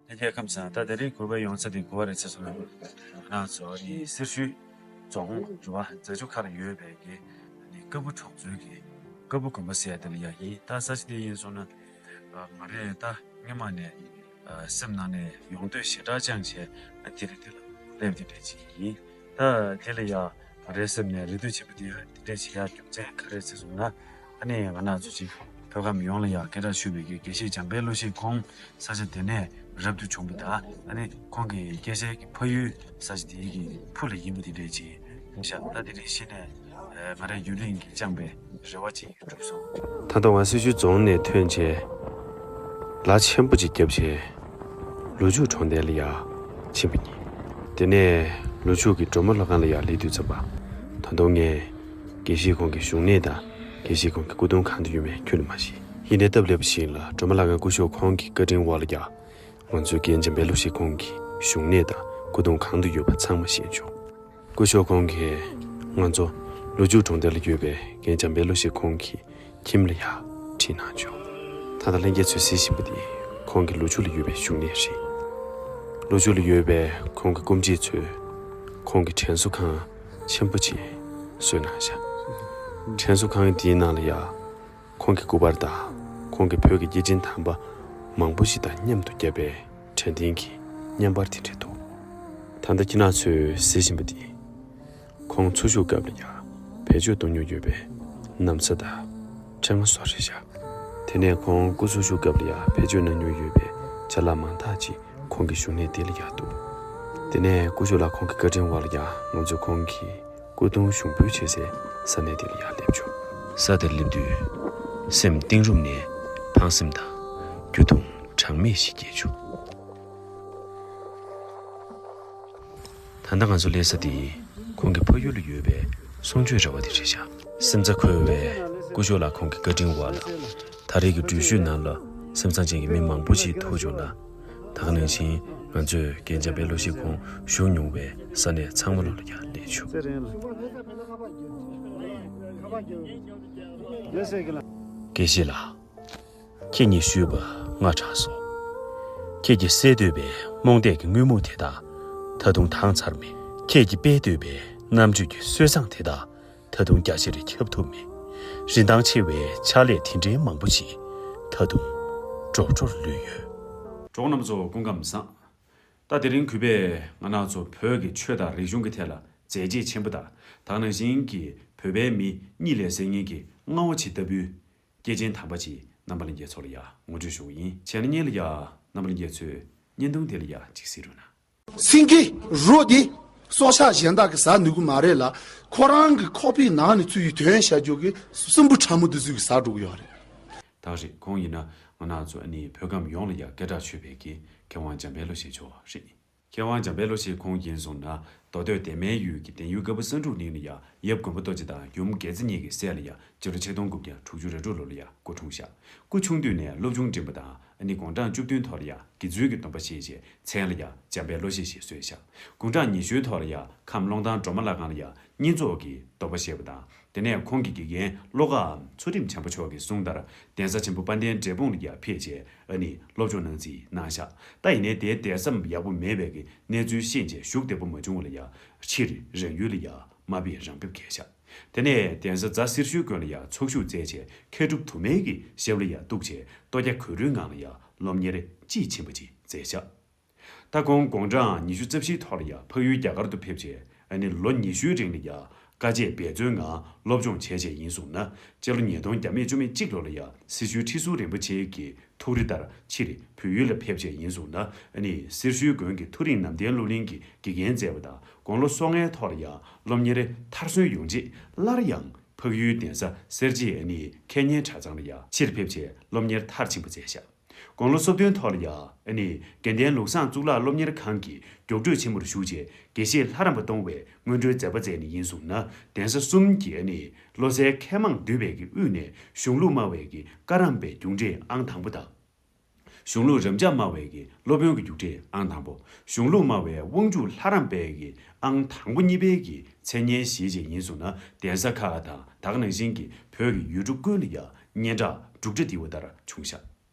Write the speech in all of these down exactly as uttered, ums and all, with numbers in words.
ལྷན་རྒྱས་ཁམས་བཟང་། ད་དེ་རིང་གུས་པ་ཡོང་ས་དེ་གུས་པ་རེད་ཚེ་སོང་ན། ང་རང་ཚོ་ནི་སེར་ཤུལ་རྫོང་རུ་བ་རྫ་ཆུ་ཁ་ལ་ཡོད་པའི་གི་ནི་ཀ་སྦུག་གྲོང་ཚོའི་གི་ཀ་སྦུག་དགོན་པ་ཟེར་ཡ་དེ་ལ་ཡ་ཡིན། ད་ས་ཆ་དེ་ཡིན་སོང་ན་ང་རེད། ད་སྔོན་མ་ནས་སེམས་ནང་ནས་ཡོང་འདོད་ཞེ་དྲག་བཅངས་བྱས་དེ་རིང་དེ་ལ་སླེབས་དེ་འདྲ་ཅིག་ཡིན། ད་དེ་ལ་ཡ་ང་རའི་སེམས་ནས་རེ་འདུན་ཆེན་པོ་དེ་ཡ་དེ་འདྲ་ཞིག་ཡ་རྒྱུ་མཚན་ག་རེ་ཟེར་སོང་ན། ཨ་ནི་ང་རང་ཚོ་ཅིག་བོད་ཁམས་ཡོངས་ལ་ཡ་སྐད་གྲགས་ཆོད་པའི་གི་དགེ་བཤེས་འཇམ་དཔལ་བློ་ཤེས་ཁོང་ས་ཆ་དེ་ནས་རབ་ཏུ་བྱུང་བ་དང་། ཨ་ནི་ཁོང་གི་སྐྱེས་སའི་གི་ཕ་ཡུལ་ས་ཆ་དེའི་གི་ཕུ་ལ་ཡིན་པ་དེ་འདྲ་ཅིག་ཤག་ད་དེ་རིང་གཞི་ནས་ང་རའི་ཡུན་རིང་གི་བཅངས་པའི་རེ་བ་ཅིག་གྲུབ་སོང་། ད་ལྟ་ང་སེར་ཤུལ་རྫོང་ནས་ཐོན་བྱས་ལ་ཆེན་པོ་ཅིག་བརྒྱབ་བྱས་ལུ་ཆུ་གྲོང་རྡལ་ལ་ཡ་ཕྱིན་པ་ཡིན། དེ་ནས་ལུ་ཆུ་གི་སྒྲོལ་མ་ལྷ་ཁང་ལ་ཡ་སླེབས་དུས་ཙམ་པ། ད་དུང་ངས་དགེ་བཤེས་ཁོང་གི་བཞུགས་གནས་དང་དགེ་བཤེས་ཁོང་གི་སྐུ་གདུང་གང་དུ་ཡོད་མེད་ཁྱོན་ནས་མ་ཤེས། ཡིན་ནའི་སྟབས་ལེགས་པ་ཞིག་ལ་སྒྲོལ་མ་ལྷ་ཁང་སྐུ་ཞབས་ཁོང་གི་བཀའ་དྲིན་འོག་ལ་ཡ་ང་ཚོས་རྒན་འཇམ་དཔལ་བློ་ཤེས་ཁོང་གི་བཞུགས་གནས་དང་སྐུ་གདུང་གང་དུ་ཡོད་པ་ཚང་མ་ཤེས་བྱུང་། སྐུ་ཞབས་ཁོང་གིས་ང་ཚོ་ལུ་ཆུ་གྲོང་རྡལ་ལ་ཡོད་པའི་རྒན་འཇམ་དཔལ་བློ་ཤེས་ཁོང་གི་ཁྱིམ་ལ་ཡ་ཁྲིད་གནང་བྱུང་། ད་ལྟ་ལྷན་རྒྱས་ཚོས་གཟིགས་བཞིན་པ་འདི་ཁོང་གི་ལུ་ཆུ་ལ་ཡོད་པའི་བཞུགས་གནས་རེད། ལུ་ཆུ་ལ་ཡོད་པའི་ཁོང་གི་སྐུ་མཆེད་ཚོས་ཁོང་གི་དྲན་གསོ་ཁང་ཆེན་པོ་ཅིག་བཟོས་གནང་བཞག་དྲན་གསོ་ཁང་འདིའི་ནང་ལ་ཡ་ཁོང་གི་སྐུ་པར་དང་ཁོང་གི་བོད་ཀྱི་སྐྱེས་ཆེན་དམ་པ་མང་པོ་ཞིག་དང་མཉམ་དུ་བརྒྱབ་པའི་དྲན་རྟེན་གྱི་བརྙན་པར་དེ་འདྲ་འདུག་ད་ལྟ་ཁྱེད་རང་ཚོས་གཟིགས་བཞིན་པ་འདི། ཁོང་འཚོ་བཞུགས་སྐབས་ལ་ཡང་བེད་སྤྱོད་གཏོང་མྱོང་ཡོད་པའི་ན་བཟའ་དང་ཕྲེང་བ་སོགས་རེད་བཞག་དེ་ནས་ཁོང་སྐུ་འཚོ་བཞུགས་སྐབས་ལ་ཡང་བེད་སྤྱོད་གནང་མྱོང་ཡོད་པའི་ཅ་ལག་མང་དག་ཅིག་ཁོང་གི་བཞུགས་གནས་དེ་ལ་ཡང་འདུག་དེ་ནས་སྐུ་ཞབས་ལགས་ཁོང་གི་བཀའ་དྲིན་འོག་ལ་ཡང་ང་ཚོས་ཁོང་གི་སྐུ་གདུང་ཞུགས་འབུལ་བྱེད་སའི་ས་གནས་དེ་ལ་ཡང་སླེབས་བྱུང་། ས་དེར་སླེབས་དུས་སེམས་གཏིང་རུམ་ནས་ཕངས་སེམས་དང་འགྱུར་རྡུང་གྲངས་མེད་ཞིག་སྐྱེས་བྱུང་། ད་ལྟ་ང་ཚོ་སླེབས་ས་དེ་ཁོང་གི་ཕ་ཡུལ་ལ་ཡོད་པའི་གསུང་ཆོས་ར་བ་དེ་རེད་བཞག་སེམས་རྩ་འཁོལ་བའི་སྐུ་ཞབས་ལགས་ཁོང་གི་བཀའ་དྲིན་འོག་ལ་ད་རེས་ཀྱི་འགྲུལ་བཞུད་ནང་ལ་སེམས་ཙམ་ཅན་གྱི་མི་མང་པོ་ཞིག་ཐུག་བྱུང་ལ། ད་ག་ནང་བཞིན་ང་ཚོས་རྒན་འཇམ་དཔལ་བློ་ཤེས་ཁོང་བཞུགས་མྱོང་བའི་ས་གནས་ཚང་མ་ལོ་ལ་ཡང་སླེབས་བྱུང་། དགེ་བཤེས་ལགས། ཁྱེད་ཉིད་བཞུད་པ་སྔ་དྲགས་སོ། ཁྱེད་ཀྱིས་སེལ་འདོད་པའི་རྨོངས་དད་ཀྱི་དངུལ་སྨུག་དེ་དག་ད་དུང་དྭངས་ཚར་མེད། ཁྱེད་ཀྱིས་སྤེལ་འདོད་པའི་རྣམ་དཔྱོད་ཀྱི་སོས་གཙང་དེ་དག་ད་དུང་རྒྱ་ཆེར་ཁྱབ་ཐུབ་མེད། རིན་ཐང་ཆེ་བའི་ཕྱག་ལས་དེ་འདྲའི་མང་པོ་ཞིག་ད་དུང་འགྲོ་འགྲོར་ལུས་ཡོད། གྲོགས་རྣམ་ཚོ་སྐུ་ཁམས་བཟང་། ད་དེ་རིང་གུས་པས་ང་རང་ཚོ་བོད་ཀྱི་ཆོས་དང་རིག་གཞུང་གི་ཐད་ལ་མཛད་རྗེས་ཆེན་པོ་དང་། ད་ག་ནང་བཞིན་གྱི་བོད་པའི་མི་གཉིད་ལས་སད་མཁན་གྱི་རྔ་བོ་ཆེ་ལྟ་བུའི་སྐྱེས་ཆེན་དམ་པ་ཅིག་རྣམ་པ་ལྷན་རྒྱས་ཚོ་ལ་ཡང་ངོ་སྤྲོད་ཞུ་གི་ཡིན། བྱས་ན་སྔོན་ལ་ཡང་རྣམ་པ་ལྷན་རྒྱས་ཚོས་བརྙན་ཐུང་དེ་ལ་ཡང་ཅིག་གཟིགས་རོགས་གནང་། སེང་གེ་རོ་དེ་སྲོག་ཆགས་གཞན་དག་གིས་ཟ་ནུས་ཀྱི་མ་རེད་ལ། ཁོ་རང་གི་ཁོག་པའི་ནང་ནས་ཚུར་ཡི་དོན་བྱ་རྒྱུ་གི་སྲིན་འབུ་ཕྲ་མོ་དེ་ཚོས་ཀྱིས་ཟ་འགྲོ་གི་ཡོད་རེད། ད་རེད། ཁོང་ཡིན་ན་ང་རང་ཚོ་ཨ་ནི་བོད་ཁམས་ཡོངས་ལ་ཡང་སྐད་གྲགས་ཆོད་པའི་གི་མཁས་དབང་འཇམ་དཔལ་བློ་ཤེས་མཆོག་རེད། མཁས་དབང་འཇམ་དཔལ་བློ་ཤེས་ཁོང་ཡིན་སོང་ན་མདོ་སྟོད་དེ་མའི་ཡུལ་གྱི་བསྟན་ཡུལ་ཀ་སྦུག་ས་འབྲུག་གླིང་ལ་ཡང་ཡབ་མགོན་པོ་རྡོ་རྗེ་དང་ཡུམ་རྒྱལ་བཙེ་གཉིས་ཀྱི་སྲས་ལ་ཡང་སྤྱི་ལོ་ཆིག་སྟོང་དགུ་བརྒྱ་དྲུག་ཅུ་རེ་དྲུག་ལོ་ལ་ཡང་སྐུ་འཁྲུངས་ཤག་སྐུ་ཆུང་དུས་ནས་སློབ་སྦྱོང་འགྲིམས་པ་དང་ཨ་ནི་དགུང་གྲངས་བཅུ་བདུན་ཐོག་ལ་ཡང་དགེ་ཚུལ་གྱི་སྡོམ་པ་བཞེས་རྗེས་མཚན་ལ་ཡང་འཇམ་དཔལ་བློ་ཤེས་ཞེས་གསོལ་ཤག་དགུང་གྲངས་ཉི་ཤུའི་ཐོག་ལ་ཡང་ཁམས་ཀློང་ཐང་སྒྲོལ་མ་ལྷ་ཁང་ལ་ཡང་བསྙེན་རྫོགས་ཀྱི་སྡོམ་པ་བཞེས་པ་དང་། དེ་ནས་ཁོང་གི་དགེ་རྒན་བློ་དགའམ་ཚུལ་ཁྲིམས་བྱམས་པ་མཆོག་གིས་གསུངས་ལྟར་གདན་ས་ཆེན་པོ་དཔལ་ལྡན་འབྲས་སྤུངས་ལ་ཡང་ཕེབས་རྗེས་ཨ་ནི་སློབ་སྦྱོང་གནང་རྩིས་གནང་ཤག་ད་ཡིན་ནའི་དེའི་བསྡད་ས་ཡག་པོ་མེད་པའི་གི་གནས་ཚུལ་ཤེས་རྗེས་བཞུགས་བདེ་པོ་མ་བྱུང་བ་ལ་ཡང་ཕྱིར་རང་ཡུལ་ལ་ཡང་མ་ཕེབས་རང་ཕེབས་བྱས་ཤག་དེ་ནས་གདན་ས་རྫ་སེར་ཤུལ་དགོན་ལ་ཡང་ཚོགས་ཞུགས་མཛད་རྗེས་མཁས་གྲུབ་དུ་མའི་གི་ཞབས་ལ་ཡང་གཏུགས་རྗེས་ལྟོ་རྒྱ་གོས་རུའི་ངང་ལ་ཡང་སློབ་གཉེར་དཔྱིས་ཕྱིན་པ་ཅིག་མཛད་ཤག་ད་ཁོང་དགུང་གྲངས་ཉི་ཤུ་རྩ་བཞིའི་ཐོག་ལ་ཡང་འཕགས་ཡུལ་རྒྱ་གར་དུ་ཕེབས་རྗེས་ཨ་ནི་ལོ་ཉི་ཤུའི་རིང་ལ་ཡང་དཀའ་སྤྱད་འབད་བརྩོན་ངང་སློབ་སྦྱོང་བྱས་རྗེས་ཡིན་སོང་ན་སྤྱི་ལོ་ཉིས་སྟོང་བརྒྱ་མེད་བཅུ་མེད་གཅིག་ལོ་ལ་ཡང་སེར་ཤུལ་ཁྲི་ཟུར་རིན་པོ་ཆེ་གི་ཐུགས་རེ་ལྟར་ཕྱིར་བོད་ཡུལ་ལ་ཕེབས་རྗེས་ཡིན་སོང་ན་ཨ་ནི་སེར་ཤུལ་དགོན་གྱི་མཐོ་རིམ་ནམ་ཟླའི་སློབ་གླིང་གི་དགེ་རྒན་མཛད་པ་དང་དགུང་ལོ་སོ་ལྔའི་ཐོག་ལ་ཡང་སློབ་གཉེར་མཐར་སོན་ཡོང་རྗེས་སླར་ཡང་འཕགས་ཡུལ་གདན་ས་གསར་བརྗེའི་ཨ་ནི་ཁེ་ཉན་གྲྭ་ཚང་ལ་ཡང་ཕྱིར་ཕེབས་རྗེས་སློབ་གཉེར་མཐར་ཕྱིན་པ་མཛད་ཤག་དགུང་ལོ་སོ་བདུན་ཐོག་ལ་ཡང་ཨ་ནི་དགེ་ལྡན་ལུགས་བཟང་གཙུག་ལག་སློབ་གཉེར་ཁང་གི་རྒྱུགས་སྤྲོད་ཆེན་མོར་ཞུགས་རྗེས་དགེ་བཤེས་ལྷ་རམས་པ་གཏོང་བའི་སྔོན་འགྲོའི་མཛད་པ་མཛད་ནས་ཡིན་སོང་ན་གདན་ས་གསུམ་གྱི་ཨ་ནི་བློ་གསལ་མཁས་མང་འདུས་པའི་གི་དབུས་ནས་གཞུང་ལུགས་སྨྲ་བའི་གི་བཀའ་རམས་པའི་རྒྱུགས་སྤྲོད་ཨང་དང་པོ་དང་། གཞུང་ལུགས་རབ་འབྱམས་སྨྲ་བའི་གི་སློབ་དཔོན་གྱི་རྒྱུགས་སྤྲོད་ཨང་དང་པོ། གཞུང་ལུགས་སྨྲ་བའི་དབང་ཕྱུག་ལྷ་རམས་པའི་གི་ཨང་དང་པོ་གཉིས་པའི་གི་མཚན་སྙན་བཞེས་རྗེས་ཡིན་སོང་ན་གདན་ས་ཁག་དང་ད་ག་ནང་བཞིན་གྱི་བོད་ཀྱི་ཡུལ་གྲུ་ཀུན་ལ་ཡང་སྙན་གྲགས་འབྲུག་སྒྲ་ལྡིར་བ་ལྟར་བྱུང་ཤག་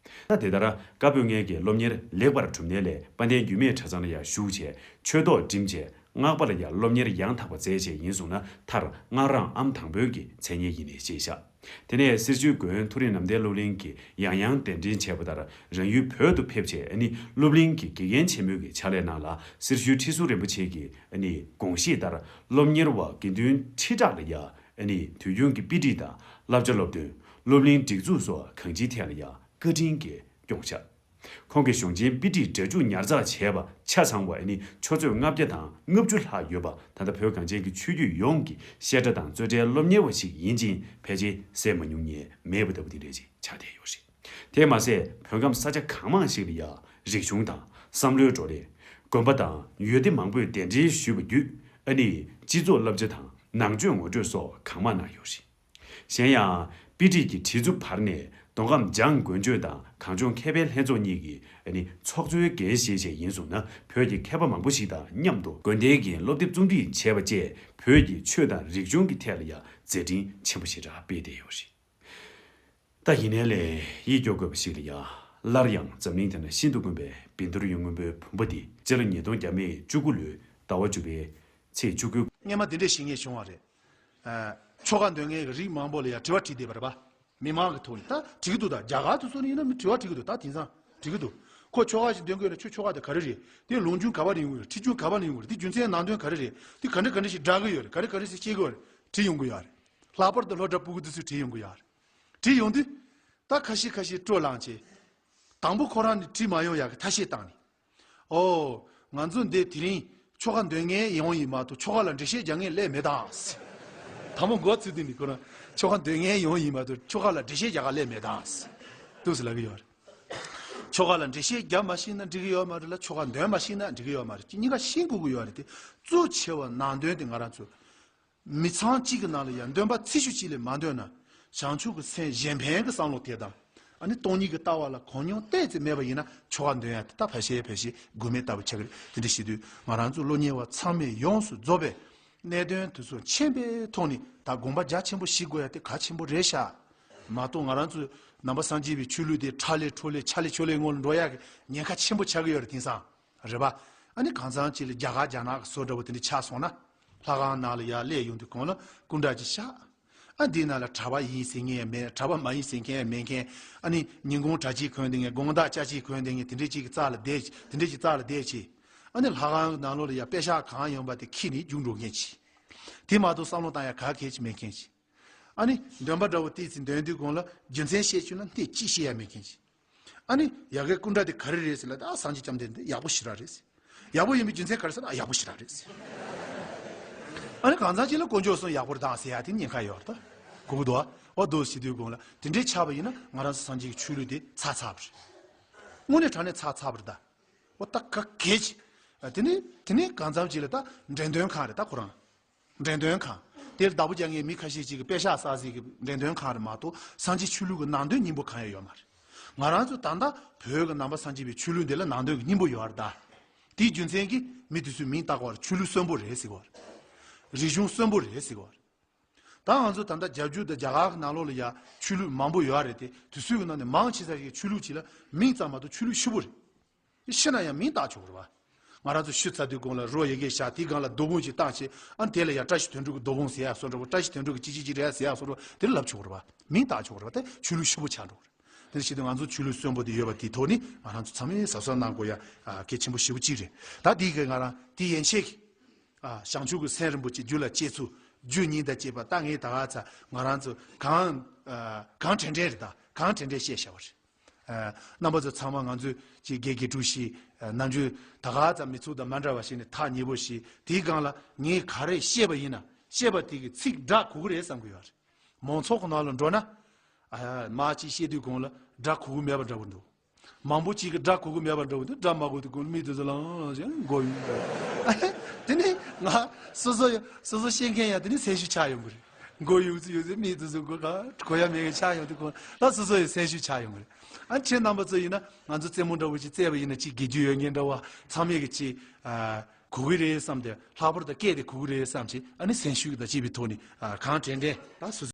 ད་དེ་ལྟར་བཀའ་པོད་ལྔའི་གི་སློབ་གཉེར་ལེགས་པར་གྲུབ་ནས་ལས་དཔལ་ལྡན་རྒྱུད་སྨད་གྲྭ་ཚང་ལ་ཡང་ཞུགས་བྱས། ཆོས་ཐོག་འགྲིམས་བྱས། སྔགས་པ་ལ་ཡང་སློབ་གཉེར་ཡང་དག་པ་མཛད་བྱས་ཡིན་སོང་ན། མཐར་སྔགས་རང་ཨམ་དང་པོའི་གི་མཚན་སྙན་ཡིན་ནས་ཅེས་བཤད། དེ་ནས་སེར་ཤུལ་དགོན་མཐོ་རིམ་ལམ་སྟོན་སློབ་གླིང་གིས་ཡང་ཡང་གདན་འདྲེན་བྱས་པ་ལྟར། རང་ཡུལ་བོད་དུ་ཕེབས་བྱས། ཨ་ནི་སློབ་གླིང་གི་དགེ་རྒན་ཆེན་མོའི་གི་ཕྱག་ལས་གནང་ལ། སེར་ཤུལ་ཁྲི་ཟུར་རིན་པོ་ཆེ་གི་ཨ་ནི་དགོངས་བཞེད་ལྟར། སློབ་གཉེར་བ་དགེ་འདུན་ཁྲི་ཕྲག་ལ་ཡང་ཨ་ནི་དུས་རྒྱུན་གྱི་དཔེ་ཁྲིད་དང་བསླབ་བྱ་སློབ་སྟོན། སློབ་གླིང་སྒྲིག་འཛུགས་སོགས་གང་ཅིའི་ཐད་ལ་ཡང་བཀའ་དྲིན་གྱིས་སྐྱོང་བཞག། ཁོང་གིས་གཞུང་ཆེན་དཔེ་ཁྲིད་སྒྲ་འཇུག་ཉར་ཚགས་བྱས་པ་ཆ་ཚང་བ་ཨ་ནི་ཆུ་ཚོད་ལྔ་བརྒྱ་དང་ལྔ་བཅུ་ལྷག་ཡོད་པ། ད་ལྟ་བོད་གངས་ཅན་གྱི་ཆོས་བརྒྱུད་ཡོངས་ཀྱི་བཤད་གྲྭ་དང་རྩོད་གྲྭའི་སློབ་གཉེར་བ་ཞིག་ཡིན་ཅིང་། ཕལ་ཆེར་གསན་མ་མྱོང་མཁན་མེད་པ་ལྟ་བུ་དེ་འདྲ་ཞིག་ཆགས་བསྡད་ཡོད་རེད། དེས་མ་ཟད། བོད་ཁམས་ས་ཆ་གང་མང་ཞིག་ལ་ཡང་རིག་གཞུང་དང་བསམ་བློའི་བགྲོ་གླེང་། དགོན་པ་དང་ཡུལ་སྡེ་མང་པོས་གདན་འདྲེན་ཞུས་པ་བརྒྱུད། ཨ་ནི་སྤྱི་ཚོགས་བསླབ་བྱ་དང་ནང་ཆོས་ངོ་སྤྲོད་སོགས་གང་མང་གནང་ཡོད་རེད། གཞན་ཡང་། དཔེ་ཁྲིད་ཀྱི་བྲིས་རྫུན་བར་ནས་མདོ་ཁམས་འཇང་དགོན་ཆོས་དང་གངས་ལྗོངས་མཁས་པའི་ལྷན་ཚོགས་གཉིས་ཀྱིས་ཨ་ནི་ཚོགས་གཙོའི་འགན་བཞེས་བྱས་ཡིན་སོང་ན། བོད་ཀྱི་མཁས་པ་མང་པོ་ཞིག་དང་མཉམ་དུ་དགོན་སྡེའི་འགན་སློབ་དེབ་རྩོམ་སྒྲིག་བྱས་པ་བཅས། བོད་ཀྱི་ཆོས་དང་རིག་གཞུང་གི་ཐད་ལ་ཡང་མཛད་འཕྲིན་ཆེན་པོ་ཞེ་དྲག་སྤེལ་བསྡད་ཡོད་རེད། ད་ཡིན་ནའི་ལས་ཡིད་སྐྱོ་དགོས་པ་ཞིག་ལ་ཡ། སླར་ཡང་འཛམ་གླིང་འདི་ན་ཤིན་ཏུ་དཀོན་པའི་བཻ་ཌཱུརྱ་སྔོན་པོའི་བུམ་པ་འདི་སྤྱི་ལོ་ཉིས་སྟོང་བརྒྱ་མེད་བཅུ་དགུ་ལོའི་ཟླ་བ་བཅུ་པའི་ཚེས་བཅུ་དགུ། སྔས་མ་འདི་འདྲས་ཤེས་མཁན་བྱུང་བ་རེད། ཨ། ཆོ་ག་འདོན་མཁན་གྱི་རིགས་མང་པོ་ལ་ཡ་དྲི་བ་དྲིས་བསྡད་པ་རེད་པ། མི་མང་གི་ཐོག་ནས་ད་དྲི་གི་འདུག་ད་རྒྱ་གར་དུ་སོང་ནས་ཡིན་ན་མི་དྲི་བ་དྲི་གི་འདུག་ད་དེང་སང་དྲི་གི་འདུག་ཁོ་ཆོ་ག་ཞིག་འདོན་དགོས་ན་ཁྱོད་ཆོ་ག་དེ་ག་རེ་རེད། དེ་ལུང་རྒྱུན་ག་པ་ནས་ཡོང་གི་ཡོད་རེད། ཁྲིད་རྒྱུན་ག་པ་ནས་ཡོང་གི་རེད། དེ་རྒྱུ་མཚན་ནང་དོན་ག་རེ་རེད། དེ་ག་འདྲ་ག་འདྲ་ཞིག་བསྒྲག་གི་ཡོད་རེད། ག་རེ་ག་རེ་ཞིག་བཤད་གི་ཡོད་རེད། དྲི་ཡོང་གི་ཡོད་རེད། ལྷག་པར་དུ་སློབ་གྲྭ་ཕྲུ་གུ་དེ་ཚོས་དྲི་ཡོང་གི་ཡོད་རེད། དྲི་ཡོང་དུས། ད་ཁ་ཤས་ཁ་ཤས་སྤྲོ་ལངས་བྱས། དང་པོ་ཁོ་རང་ནི་དྲི་མ་ཡོང་ཡག་གི་ཐབས་ཤེས་བཏང་ནས། ཨོ། ང་ཚོ་འདི་དེ་རིང་ཆོ་ག་འདོན་མཁན་ཡོང་ཡིན་མ་གཏོགས་ཆོ་ག་ལ་འགྲེལ་བཤད་རྒྱག་མཁན་སླེབས་མེད་དམ། དང་པོ་མགོ་ཚོས་དུས་ནི་ཁོ་རང་ཆོ་ག་འདོན་མཁན་ཡོང་ཡིན་མ་གཏོགས་ཆོ་ག་ལ་འགྲེལ་བཤད་རྒྱག་ག་སླེབས་མེད་དམ། འདུག་སེ་ལབ་ཀྱི་ཡོད་རེད། ཆོ་ག་ལ་འགྲེལ་བཤད་རྒྱག་མ་ཤེས་ན་འགྲིག་གི་ཡོད་མ་རེད་ལ། ཆོ་ག་འདོན་མ་ཤེས་ན་འགྲིག་གི་ཡོད་མ་རེད། གཉིས་ཀ་ཤེས་དགོས་ཀྱི་ཡོད་རེད་དེ། གཙོ་ཆེ་བ་ནང་དོན་དེ་ང་རང་ཚོ། མི་ཚང་གཅིག་གི་ནང་ལ་ཡང་འདོན་པ་ཚེ་ཤུལ་གཅིག་ལས་མ་འདོན་ན། བྱང་ཆུབ་ཀྱི་སེམས་གཞན་ཕན་གྱི་བསམ་བློ་དེ་དང་། ཨ་ནི་སྟོང་ཉིད་ཀྱི་ལྟ་བ་ལ་གོ་མྱོང་ཏོག་ཙམ་མེད་པ་ཡིན་ན་ཆོ་ག་འདོན་ཡ་དེ་ད་ཕལ་ཆེར་ཕལ་ཆེར་དགོས་མེད་ལྟ་བུ་ཆགས་ཀྱི་རེད། དེ་འདྲ་བྱེད་དུས་ང་རང་ཚོ་སློབ་གཉེར་བ་ཚང་མས་ཡོངས་སུ་རྫོགས་པའི་གནད་དོན་དེ་ཚོ་མཁྱེན་པའི་ཐོག་ནས་ད་དགོངས་པ་རྒྱ་ཆེན་པོ་བཞེས་དགོས་ཡ་དེ་གལ་ཆེན་པོ་རེད་ཤག་མ་གཏོགས་ང་རང་ཚོ་ནང་པ་སངས་རྒྱས་པའི་ཆོས་ལུགས་དེ་ཁྲ་ལེ་ཁྲོ་ལེ་ཆ་ལེ་ཆོ་ལེ་ངོ་ལ་འགྲོ་ཡ་གི་ཉེན་ཁ་ཆེན་པོ་ཆགས་ཀྱི་ཡོད་རེད། དེང་སང་རེད་པ། ཨ་ནི་གང་ཚང་ཅིག་ལ་རྒྱ་གར་རྒྱ་ནག་གི་བཟོ་འདྲ་བོ་དེ་འདྲ་ཆགས་སོང་ན། ལྷ་ཁང་ནང་ལ་ཡར་སླེབས་ཡོང་དུས་གོང་ལ་སྐུ་འདྲ་ཅིག་བཞག་ཨ་འདི་ནང་ལ་གྲྭ་པ་ཡིན་ཟེར་མཁན་ཡང་མེད། གྲྭ་པ་མ་ཡིན་ཟེར་མཁན་ཡང་མེད་མཁན། ཨ་ནི་ཉིན་གུང་གྲྭ་ཆས་གོན་བསྡད་མཁན། དགོང་དག་ཅ་ཆས་གོན་བསྡད་མཁན་དེ་འདྲས་ཅིག་གི་རྩ་ལ་བསྡད། དེ་འདྲས་ཅིག་རྩ་ལ་བསྡད་བྱས། ཨ་ནི་ལྷ་ཁང་གི་ནང་ལོགས་ལ་ཡར་པེ་ཤག་གང་ཡོང་པ་དེ་ཁྱེར་ནས་རྒྱུགས་འགྲོ་མཁན་ཅིག་དེ་མ་གཏོགས་བསམ་བློ་བཏང་ཡ་ག་གེ་ཅིག་མེད་མཁན་ཅིག་ཨ་ནི་འདོན་པ་འདྲ་བོ་ཏོག་ཙམ་འདོན་དུས་གོང་ལ་རྒྱུ་མཚན་བཤད་བཅུག་ན་སྐད་ཅིག་བཤད་ཡ་མེད་མཁན་ཅིག་ཨ་ནི་ཡ་གའི་སྐུ་འདྲ་དེ་ག་རེ་རེད་ཟེར་ལབ་ད། ཨ་སངས་རྒྱས་བཅོམ་ལྡན་འདས་ཡག་པོ་ཞེ་དྲག་རེད་ཟེར། ཡག་པོ་ཡིན་པའི་རྒྱུ་མཚན་ག་རེ་ཟེར་ན། ཨ་ཡག་པོ་ཞེ་དྲག་རེད་ཟེར། ཨ་ནི་གང་ཚང་ཅིག་ལ་དཀོན་མཆོག་གསུམ་ཡག་པོ་རེད་ད་ཟེར་ཡ་དེ་ཉེན་ཁ་ཡོད་རེད་ད། གོ་གི་འདུག་ཨ། འོ་འདུག་ཟེར་དུས་གོང་ལ་དེ་འདྲའི་ཆགས་པ་ཡིན་ན་ང་རང་ཚོ་སངས་རྒྱས་ཀྱི་ཆོས་ལུགས་དེ་ཚར་ཚར་བ་རེད། དངོས་གནས་དྲང་གནས་ཚར་ཚར་བ་རེད་ད། འོ་ད་ག་གེ་ཅིག་ཨ་དེ་ནས་དེ་ནས་གང་འཚམ་ཅིག་ལ་ད་འགྲེམས་སྟོན་ཁང་རེད་ད་ཁོ་རང་། འགྲེམས་སྟོན་ཁང་། དེར་བདག་པོ་རྒྱག་མཁན་མི་ཁ་ཤས་ཅིག་གིས་པེ་ཤག་བསགས་སའི་གི་འགྲེམས་སྟོན་ཁང་རེད་མ་གཏོགས་སངས་རྒྱས་ཆོས་ལུགས་ཀྱི་ནང་དོན་སྙིང་པོ་གང་ཡང་ཡོད་མ་རེད། ང་རང་ཚོ་ད་ལྟ་བོད་ཀྱི་ནང་པ་སངས་རྒྱས་པའི་ཆོས་ལུགས་འདི་ལ་ནང་དོན་གྱི་སྙིང་པོ་ཡོད་རེད་ད། དེའི་རྒྱུ་མཚན་གྱིས་མི་དེ་ཚོས་མིང་བཏགས་པ་རེད། ཆོས་ལུགས་གསོན་པོ་རེད་ཟེར་གི་རེད། རིག་གཞུང་གསོན་པོ་རེད་ཟེར་གི་རེད། ད་ང་ཚོ་ད་ལྟ་རྒྱ་བརྒྱུད་དང་རྒྱ་གར་གྱི་ནང་ལོགས་ལ་ཡ་ཆོས་ལུགས་མང་པོ་ཡོད་རེད་དེ། དེ་ཚོའི་གི་ནང་ནས་མང་ཆེ་ས་ཞིག་ཆོས་ལུགས་ཅིག་ལ་མིང་ཙམ་མ་གཏོགས་ཆོས་ལུགས་ཕྱུག་པོ་རེད། ཤི་ན་ཡང་མིང་བཏགས་ཆོག་གི་རེད་བ། ང་རང་ཚོ་ཤི་ཚར་དུས་གོང་ལ་རོ་ཡི་གེ་བཞག་དེའི་སྒང་ལ་རྡོ་འབུང་ཅིག་བཏགས་བྱས། ཨ་ནི་དེ་ལ་ཡང་བཀྲ་ཤིས་དོན་གྲུབ་ཀྱི་རྡོ་འབུང་ཟེར་ཡག་བཟོ་འདྲ་བོ། བཀྲ་ཤིས་དོན་གྲུབ་ཀྱི་ཅི་ཅི་ཅི་རེད་ཟེར་ཡག་བཟོ་འདྲ་བོ་དེ་ལབ་ཆོག་གི་རེད་བ། མིང་བཏགས་ཆོག་གི་རེད་བ། དེ་ཆོས་ལུགས་ཕྱུག་པོ་ཆགས་འགྲོ་གི་རེད། དེ་བྱེད་དུས་ང་ཚོ་ཆོས་ལུགས་གསོན་པོ་དེ་ཡོད་པ་དེའི་ཐོག་ནས་ང་རང་ཚོ་ཚང་མས་གཟབ་གཟབ་གནང་དགོས་ཡ་གལ་ཆེན་པོ་ཞེ་པོ་ཅིག་རེད། ད་དེའི་གི་ང་རང་དེ་ཡན་ཆད་ཀྱི་བྱང་ཆུབ་ཀྱི་སེམས་རིན་པོ་ཆེ་རྒྱུད་ལ་སྐྱེ་ཚུལ་རྒྱུ་གཉིས་དང་བཅས་པ་ད་ངས་ད་ག་ཚ་ང་རང་ཚོ་གང་གང་དྲན་དྲན་རེད། ད་གང་དྲན་དྲན་བཤད་བཞག་པ་རེད། རྣམ་པ་ཚོ་ཚང་མ་ང་ཚོས་ཅིག་དགེ་རྒན་དྲུག་བཞི་ནམ་རྒྱུན་ད་ག་ཙམ་མི་ཚུགས་དང་མ་འདྲ་བ་ཞིག་ནས་ཐག་ཉེ་པོ་ཞིག་དེའི་སྒང་ལ་ངས་ག་རེ་བཤད་པ་ཡིན་ན་བཤད་པ་དེ་གི་ཚིག་སྒྲ་གོ་གི་རེད་བསམ་གི་ཡོད་རེད། མང་ཚོགས་ཀྱི་ནང་ལ་འགྲོ་ན། ཨ་མ་ཅིག་བཤད་དུས་གོང་ལ་སྒྲ་གོ་གི་མེད་པ་འདྲ་བོ་འདུག་མང་པོ་ཅིག་གི་སྒྲ་གོ་གི་མེད་པ་འདྲ་བོ་འདུག་སྒྲ་མ་གོ་དུས་གོང་ལ་མི་དེ་ཚོ་ལངས་ཞེས་མགོ་གཡུག་འདུག་དེ་ནས་ང་སོ་སོ་ཡ་སོ་སོ་བཤད་མཁན་ཡང་དེ་ནས་སེམས་ཤུགས་ཆག་ཡོང་གི་རེད། མགོ་གཡུག་ཚུལ་ཡོད་ཚུལ་མི་དེ་ཚོ་མགོ་ག་གོ་ཡ་མེད་མཁན་ཆགས་ཡོང་དུས་གོང་ལ་སོ་སོ་ཡི་སེམས་ཤུགས་ཆག་ཡོང་གི་རེད། ཨ་ཁྱེད་རྣམ་པ་ཚོ་ཡིན་ན་ང་ཚོ་རྩེད་མོ་འདྲ་བོ་ཅིག་རྩེས་པ་ཡིན་ན་ཅིག་དགེ་རྒྱུ་ཡོད་མཁན་འདྲ་བོ་ཚང་མས་གི་ཅིག་ཨ་གོ་གི་རེད་བསམ་སྟེ་ལྷག་པར་དུ་སྐད་དེ་གོ་གི་རེད་བསམ་བྱས་ཨ་ནི་སེམས་ཤུགས་དང་བཅས་པའི་ཐོག་ནས་ཨ་གང་དྲན་དྲན་ད་སོ་སོ།